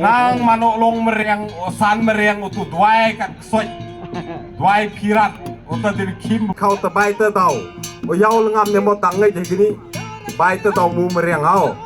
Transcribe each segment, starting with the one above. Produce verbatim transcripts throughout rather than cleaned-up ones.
Nang mano long meriang, o san meriang, utu duai kat ksoit. Duai pirat, uta dir kim. Kau te bai te tau. O yau lengam ne mo tang ngai je gini. Bai te tau mu meriang hau.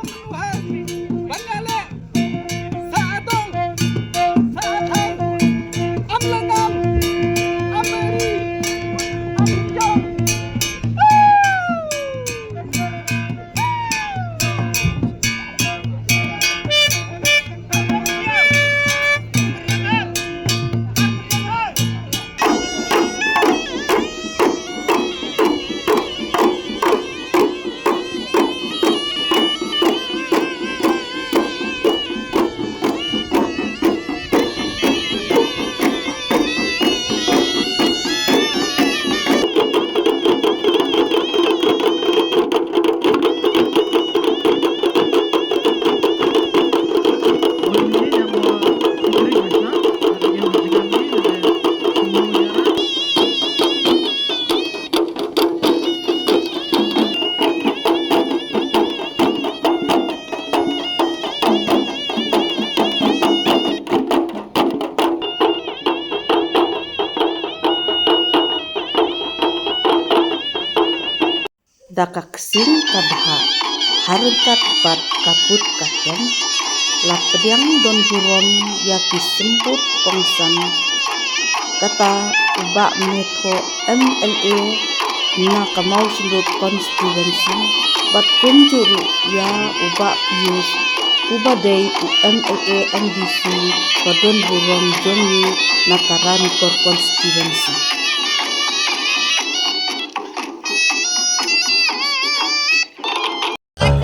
Da ka ksing ka dha, ha ryngkat bad ka put ka kem, la pdiang don burom ïa ki symbud kongsan, kata u Bah Metho M L A na ka Mawshynrut constituency, bad kumjuh ruh ïa u Bah Pius uba dei u M L A M D C ba don burom jong ngi na ka Ranikor constituency.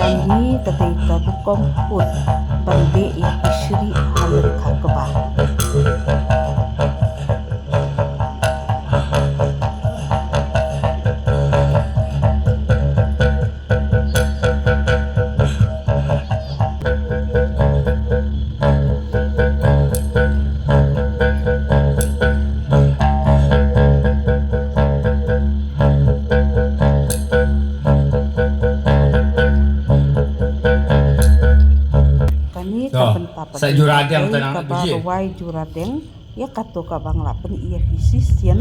Kane ka dei ka rukom put ban beh ïa ki shrieh ha lyngkha kba. Kane ka bynta sa jura deng, kaba rwai jura deng. Ïa kato kaba nga la pyni ïa phi shisien,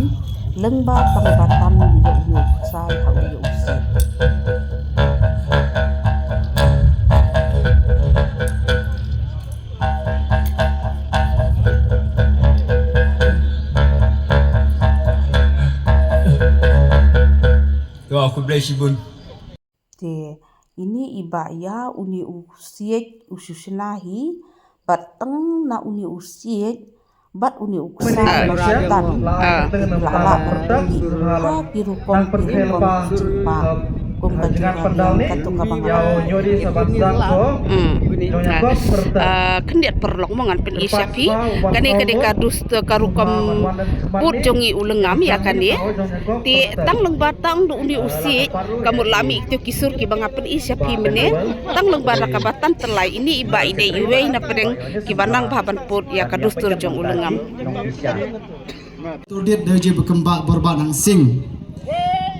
lyngba tang ba tam ïa u ksai ha u ïa u siej. To, khublei shibun. Te ine i Bah ïa une u siej u shu shna hi, bad tang na une u siej bad une u ksai ba shatan. Ah. Te la lah pyrkhat ha ki rukom ki rukom ki jingpang. Kum ka jingpang kato kaba nga la. Hmm. Ah, khyndiat paralok mo ngan pyni sha phi. Kane ka dei ka dus ka rukom put jong i u lyngngam ïa kane. Te tang lyngba tang da une u siej, ka mut la mih kito ki sur kiba nga pyni sha phi mynne, tang lyngba da kaba tan tyllai, ine i Bah i dei iwei na pdeng kiba nang bha ban put ïa ka dustur jong u lyngngam. Turdit da u Bah Kynbah Borbah Nangsing.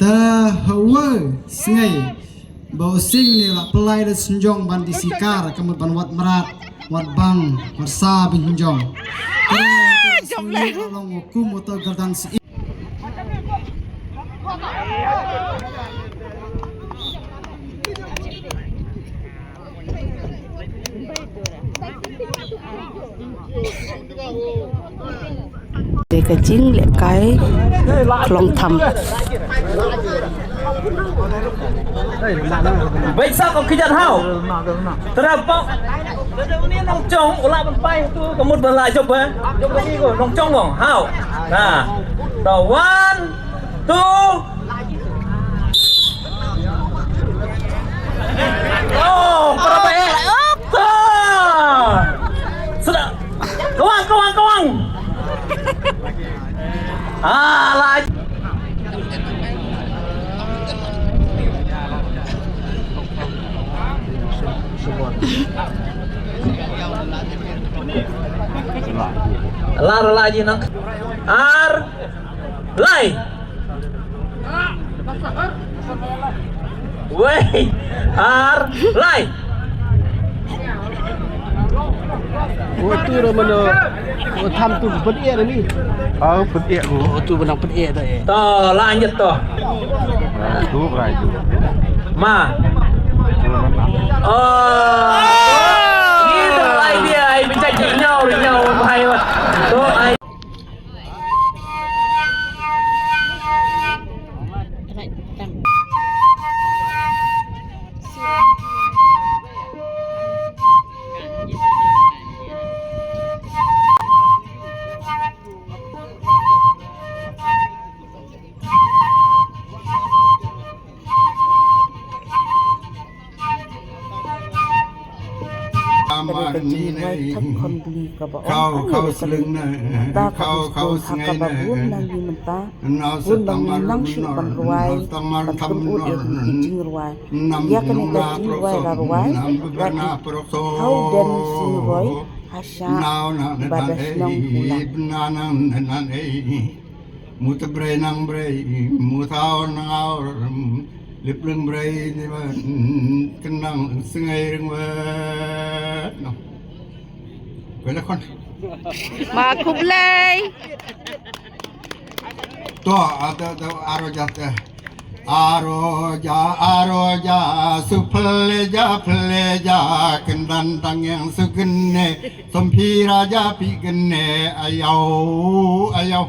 Te hawa sngi ba u sing ne la pynlait da synjong ban dih sikar, ka mut ban wad mrad, wad bang, wad sa bynjong. Jom le. Long u kum u to galdang si. Te ka jinglehkai khlong tham. Baisa ko kijat hau. Terapok. Nongchong, u lah ban pai tu, ka mut ban lah jop, eh. Jop lagi ko, nongchong ko, hau. Nah. To, one, two. Oh, para baik. To. Sudah. Kawang, kawang, kawang. Ah, lah. Lar lagi nang. Ar. Lai. Wei. Ar. Lai. O tu ra mano, o tham tu pet ïa ni. O pet ïa o. O tu benang pet ïa ta eh. To, lanjut to. Tu berai tu. Ma. Oh. Itu idea ai, bisa nyau nyau bahai. To ai. Kane ka jingrwai thep khon bli kaba ong, kane ka kali ta ka bun ha kaba bun na ngi mynta. Bun ba ngi nang shu ban rwai, ban pynut ïa ki jingrwai. Ïa kane ka jingrwai la rwai da i Thawden Sniawroy, ha sha Badarshnong Ulat. Muta brei nang brei, muta aur nang aur, lip leng brei, ni ban, kendang sengai ring wet, no. Kwela kon. Ma khublei. To, ada, ada, aro ja te. Aro ja, aro ja, su phle ja, phle ja, kendan tang yang su kene, som phi ra ja phi kene, ayau, ayau.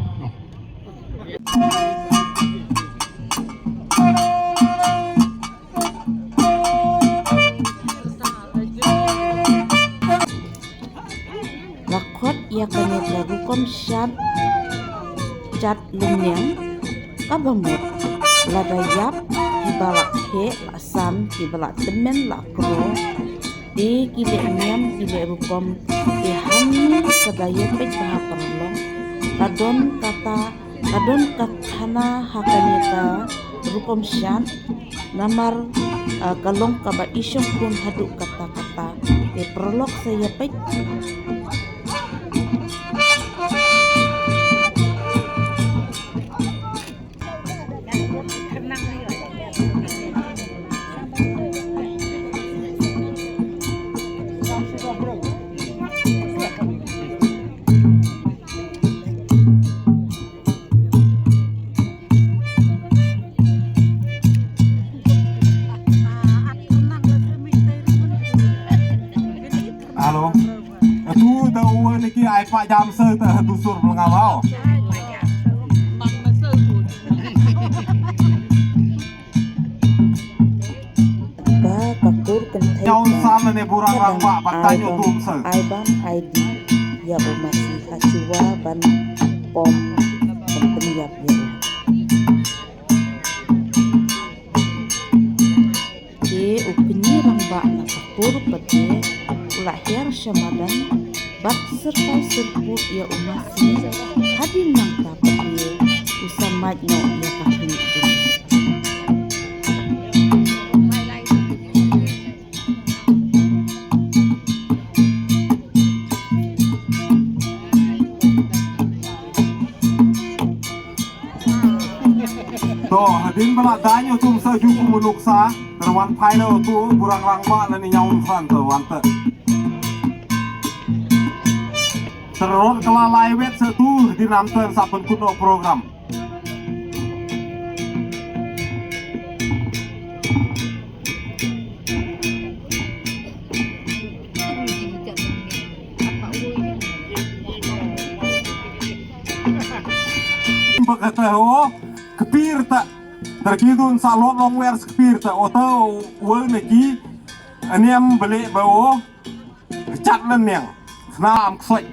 La khot ïa kane ka rukom shad, shad lynñiang kaba mut. Lada ïap kiba la kheh la san, kiba la tymmen la kro. Te ki leh niam ki leh rukom, te hangne sa da ïa peit bha paralok. Ka don kata, ka don ka khana ha kane ka rukom shad, namar, ah, ka long kaba i shongkun haduh katta katta. Te paralok sa ïa peit. Alo. Atu da uwa niki ai pa jam se ta hadu sur belanga mau. Ba ka kur kynthei. Nyau san ne burang rang ba, ba tanyo tum se. Ai bam ai di. Ïa u masi ha shuwa ban pom ban pynïap ïa u. Te u kñi rangbah na ka por pat de u la hiar sha madan bad syrpai syrput ïa u masi. Hadien nangta pat de u sa mait noh ïa ka khlieh jong u. To, hadien ba la daiñ u Tum Seh ju kum u nuksa, tyrwan phai na utu, burang rangbah lane ñiaw umphran tyrwan te. Tyrwan ka la lai wet sa tu, hadien am ten sa pynkut noh program. Ba kata ho, kpir ta. Ter ki dun sa lot long wer kpir ta. Ota wo ne ki. Aniam bele ba wo. Chat lynñiang. Khnang am ksoit.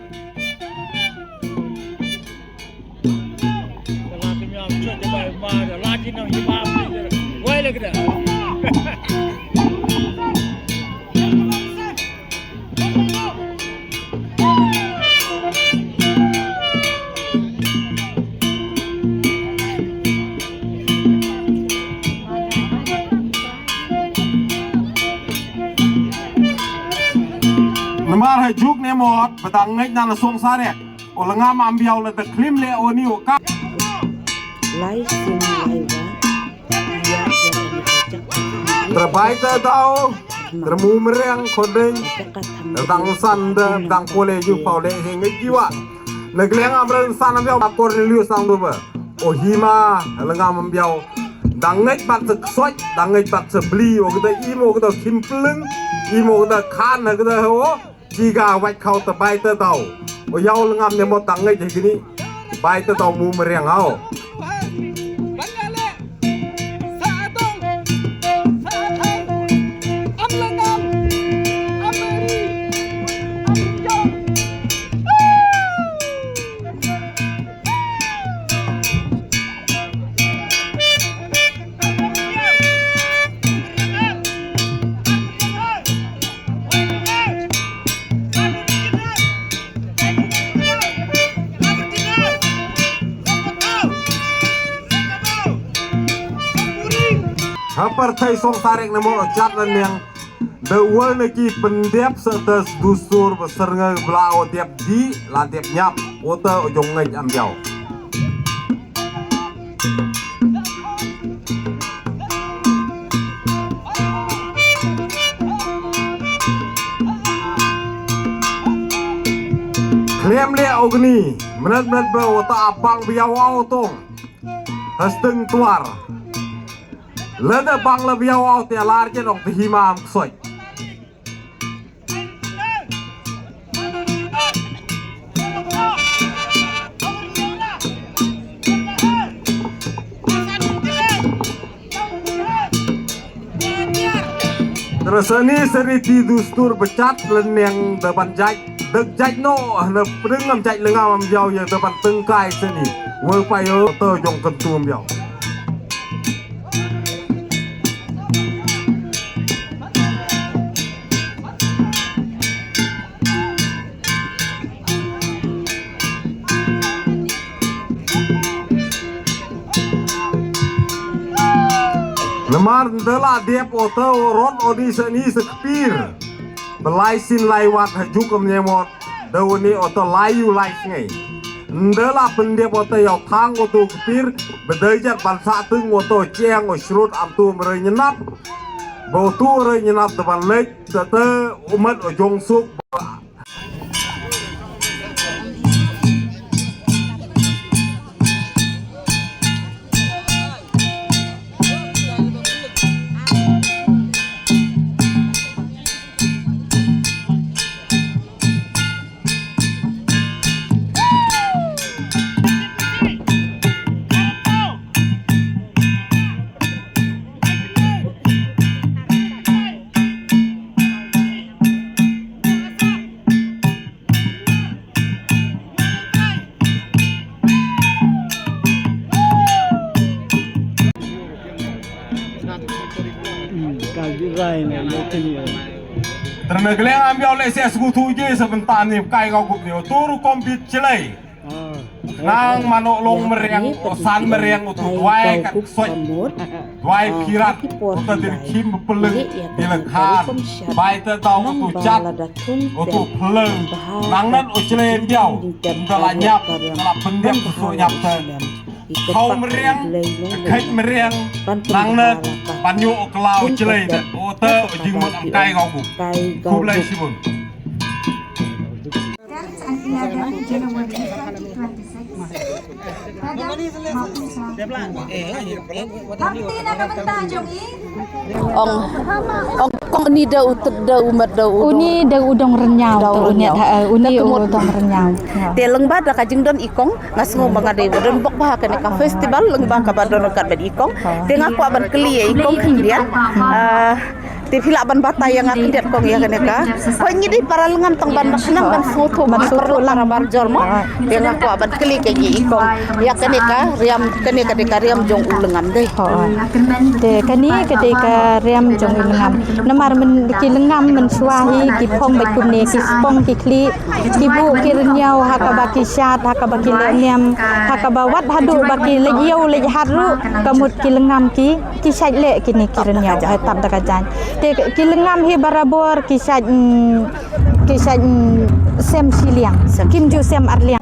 Namar ha juk ne mot, ba dang ngeit na la song sarek. O la ngam am biaw la da klim le o ni o ka. Lai sing lai wa. Ïa, ïa, ïa, ïa. Terbaik ta tau. Remu Meriang Kordeng, dang san de, dang pole ju pau de, he ngi jiwa. Negliang amren san ambiau ba Cornelius sang du ba. O hima, lengam ambiau. Dang ngej bat se ksoj, dang ngej bat se bli, o kata imo kata kimpeleng, imo kata khan, kata ho. Jiga wait khau te bai te tau. O yau lengam ne mo tang ngai jeh kini. Bai te tau mu meriang hau. Ha pyrthei song tarik na mo jat na niang da wal na ki pyndep sa ta dustur ba sernga bla o dep di la dep nyap o ta o jong ngai am jau. Klem le ogni, menat menat ba wata apang biawa otong. Hasteng tuar. Lada bang la biawa te lar je nong te hima am ksoi. Terus ni seriti dustur becat leneng depan jai dek jai no na pedengam jai lengam am jau ya depan tengkai seni. Wal payo to jong kentum jau. Namar ndela dep oto rot odi seni sekpir. Belai sin lai wat hajuk am nyemot. Da uni oto lai u lai sngai. Ndela pendep oto yau thang oto kepir. Bedai jat ban sa tung oto ciang o shrut am tu merai nyenap. Ba oto merai nyenap da ban lek. Tete umat o jong suk. Ternegleng ambiau le sia sekutu je sebentar ni kai kau gup ni otur kompit celai. Nang manok long meriang, osan meriang, utu duai kat soi. Duai pirat, utu diri kim bepeleng, bila khan. Bai te tau utu cat, utu peleng. Nang nan uchle diau, utu la nyap, la pendek utu nyap te. Kau meriang, kait meriang, nang nan, panyo ukla uchle, utu jingmut angkai kau ku. Kublai sibun. Tenth and eleventh January twenty twenty-six. Ong, ong kong ni da u tud da u mat da u. Uni da u dong rynñiaw da u uni ha uni u dong rynñiaw. Te leng ba da ka jingdon i kong nga sngew ba nga dei don bok ba ha kane ka festival leng ba ka ba don kat ba i kong. Te nga kwah ban kylli i kong khyndiat. Te phi lah ban batai ïa nga khyndiat kong ïa kane ka. Ko ngi dei para lengam tang ban nang ban sngewthuh ban sngewthuh lang bar jor mo. Te nga kwah ban kylli ka ngi i kong ïa kane ka riam kane ka dei ka riam jong u lengam dei. Te kane ka dei ka riam jong u lengam. Namar men ki lengam men shuwa hi ki phong bad kumne ki spong ki khlieh ki buh ki rynñiaw ha kaba ki shad ha kaba ki leh niam ha kaba wat haduh ba ki leh ïew leh hat ruh ka mut ki lengam ki Ki shait leh kine ki rynñiaw ha tad da ka jaiñ. Te ki lengam hi barabor ki shait, mm, Shi sha, mm, sem shiliang. Kim ju sem arliang.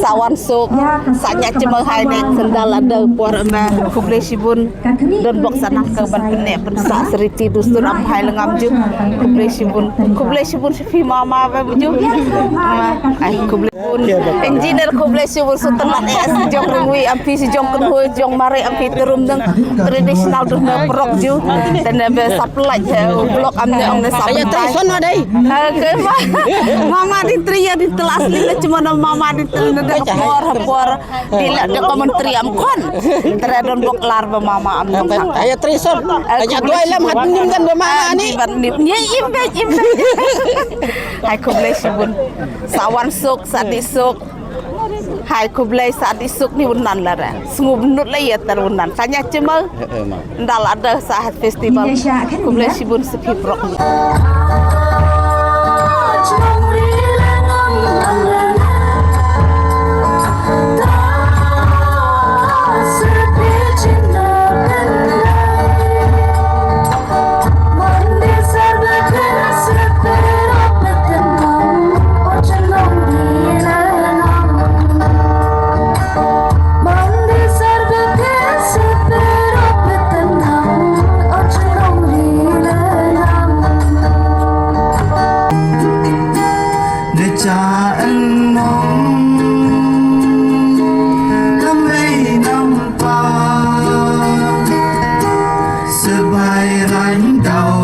Sa wan suk, sa ñiah jemai hai ne sendal ada por me. Khublei shibun. Don bok sa nang ka ban pyneh pynsah sa riti dustur am hai lengam ju. Khublei shibun. Khublei shibun sha phi mama ba ju. Ai khublei shibun. Engineer khublei shibun, su tynat eh si jong rungwi am phi si jong kynhun jong mare am phi te rum dang traditional dun na prok ju. Te ne be supply, eh, blok am ne ong ne supply. Ayo trison ma dei. Okay, ma. Mama di tri ya di telas ni na cuma na mama di tri na da por por. Di la da commentary am kon. Tre don bok lar ba mama am nong sa. Ayo trison. Ayo tuai lam hat nim kan ba mama ni. Ni imbe imbe. Hai khublei shibun. Sa wan suk, sa di suk. Hai khublei sa di suk ni unan la re. Sngu bnut la ya tar unan. Sa ñiah jemai. Nda la da sa hat festival. Khublei shibun sa phi prok. Sbai rain dau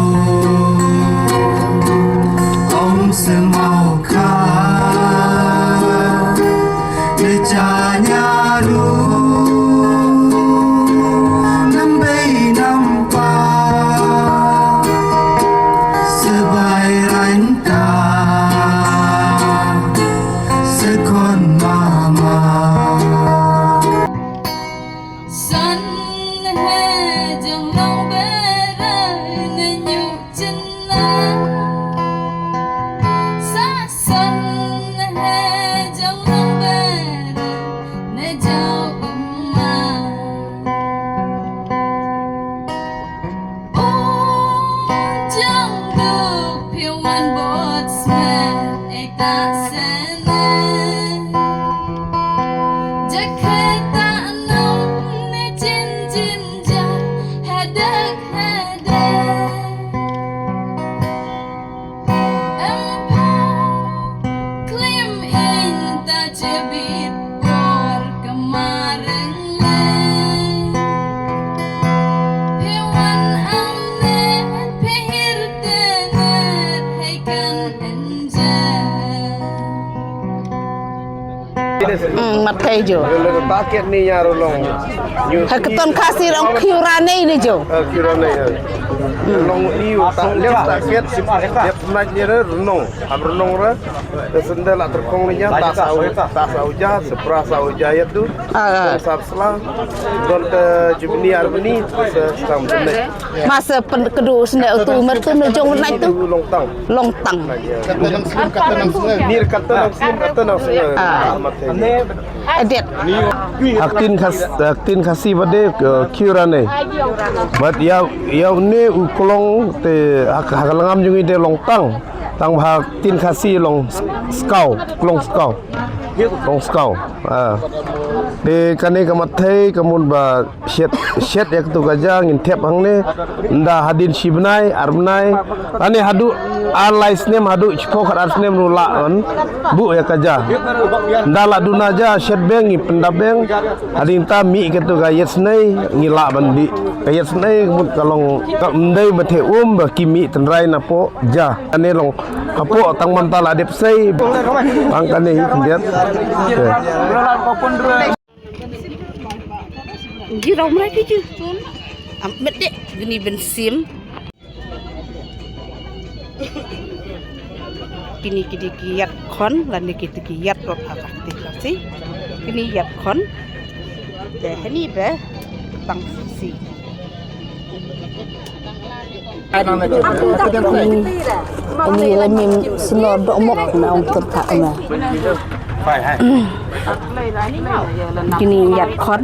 ong semau kha. Cha nya ru nam bei nam pa. Sbai rain ta. Sekon mama. San he jong long bera ne nyu chenna. Sa san he jong long bera ne jong umma. Ujang duk phi wan bot smet ek ta sene. Jakhe ta nong ne jin jin ja hadak hadak. Em pho klim in ta jebit por kemareng le. Phi wan am ne phi hir tener hei kan enja. Hmm, mat kai jo. Paket ni ya rolong. Ha kton Khasi rong khiu rane ni jo. Khiu rane ya. Long iu ta lep ta ket sip lep nai ni re renong. Am renong re. Sendal la terkong ni ya ta sa u ta sa u ja sepra sa u ja ya tu. Ah, ah. Sap sla. Don te jubni armani se sam ne. Masa pen kedu sene utu mertu ne jong nai tu. Long tang. Long tang. Nir kata nang sim kata nang sim. Ah. Adet. Haktin khas haktin khasi bade kiurane. Bad yau yau ne u klong te hak hak langam jong i de long tang. Tang haktin khasi long skau klong skau. Long skau. Ah. Te kane ka mathei ka mut ba shet shet ïa katu ka ja ngin thep hangne nda hadien shi bnai ar bnai lane haduh ar lai snem haduh shiphew khat ar snem ruh lah ban buh ïa ka ja. Nda lah duna ja shet beng ngi pyndap beng hadien ta mih katu ka ïet snei ngi lah ban dih ka ïet snei mut ka long ka mdei ba the um ba ki mih tynrai napoh ja. Ane long hapoh tang mynta la dep sei bang kane hi khyndiat. Ji rau mrai ki ji. Am met de gni ben sim. Kini ki dei ki ïat khon lane ki dei ki ïat rot ha ka kti ka si. Kini ïat khon. Te hani be tang si. Ani le mim sno dok mok na ong ter tak na. Kini ïat khon.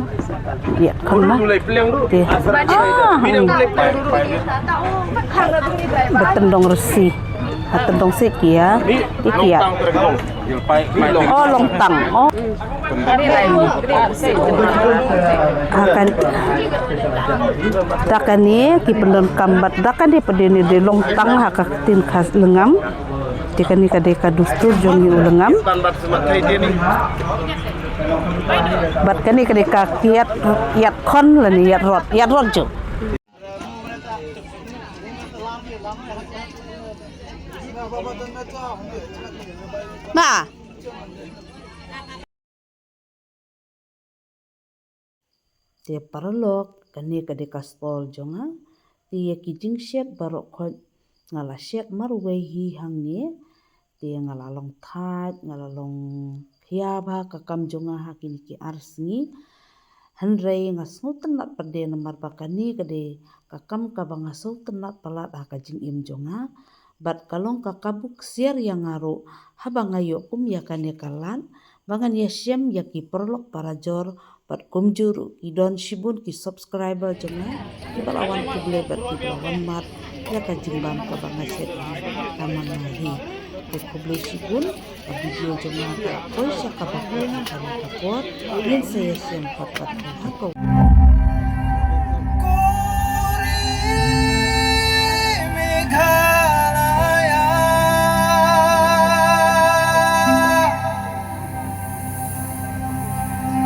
Ïat khon ma. Te. Ah, hmm. Betendong resi. Ha tendong sik ya. Iki ya. Oh, longtang. Oh. Ha kan. Da kane ki pyndonkam bad da kane pat de ne de longtang ha ka ktien ka Lyngngam. Te kane ka dei ka dustur jong ngi u Lyngngam. Bad kane ka dei ka kiat, kiat khon lane kiat rot, kiat rot ju. Ma. Te paralok, kane ka dei ka stall jong nga. Te ïa ki jingshet baroh khoit nga la shet marwei hi hangne. Te nga la long thait, nga la long khia bha ka kam jong nga ha kine ki ar sngi. Hynrei nga sngewtynnat pat de namar ba kane ka dei ka kam kaba nga sngewtynnat palat ha ka jingim jong nga. Bad ka long ka kabu ksiar ïa nga ruh haba nga ïoh kum ïa kane ka lad ba ngan ïashem ïa ki paralok parajor bad kumjuh ruh ki don shibun ki subscriber jong nga kiba la wan khublei bad kiba la wan mad ïa ka jingbam kaba nga shet hi. Tang ma nga hi. Te khublei shibun. Ka video jong nga ka la poi sha kaba kut ha kane ka por. Ngin sa ïashem pat pat ha ka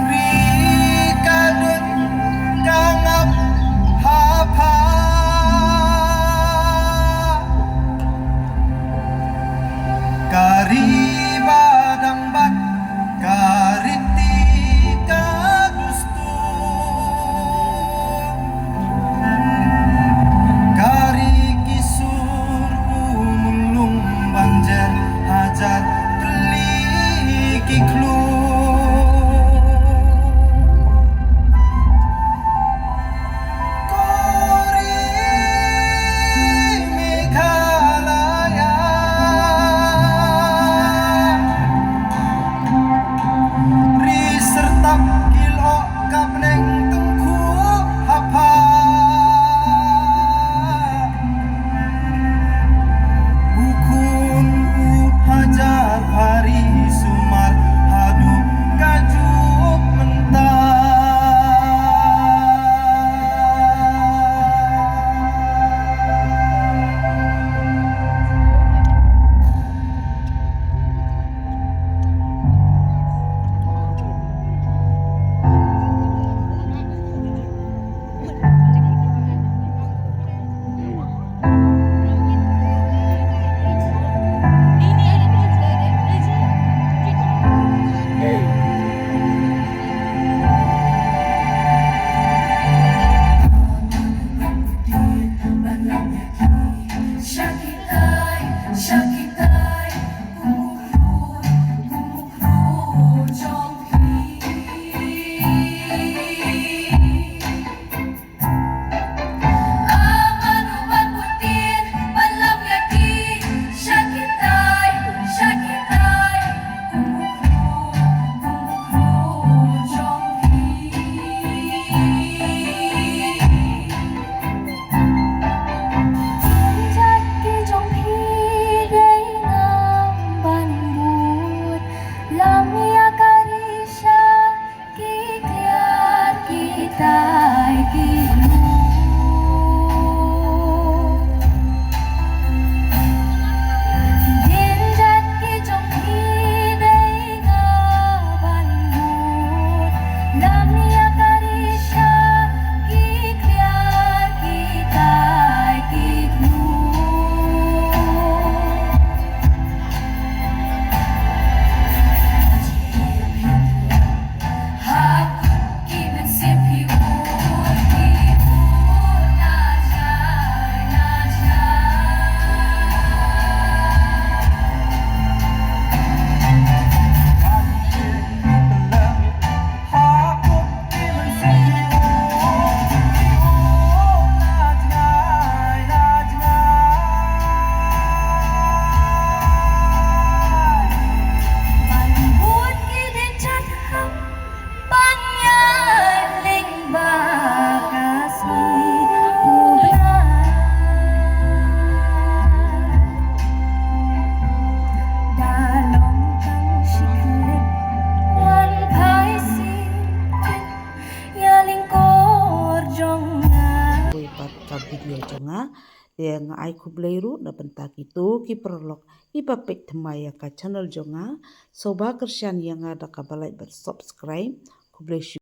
Ri ka dut ka ngap ha pha. Ka ri ba dang bat ka riti ka dustur. Nga ai khublei ruh na bynta kito ki paralok kiba peit thymmai ïa ka channel jong nga. Sngewbha kyrshan ïa nga da kaba like bad subscribe. Khublei shibun.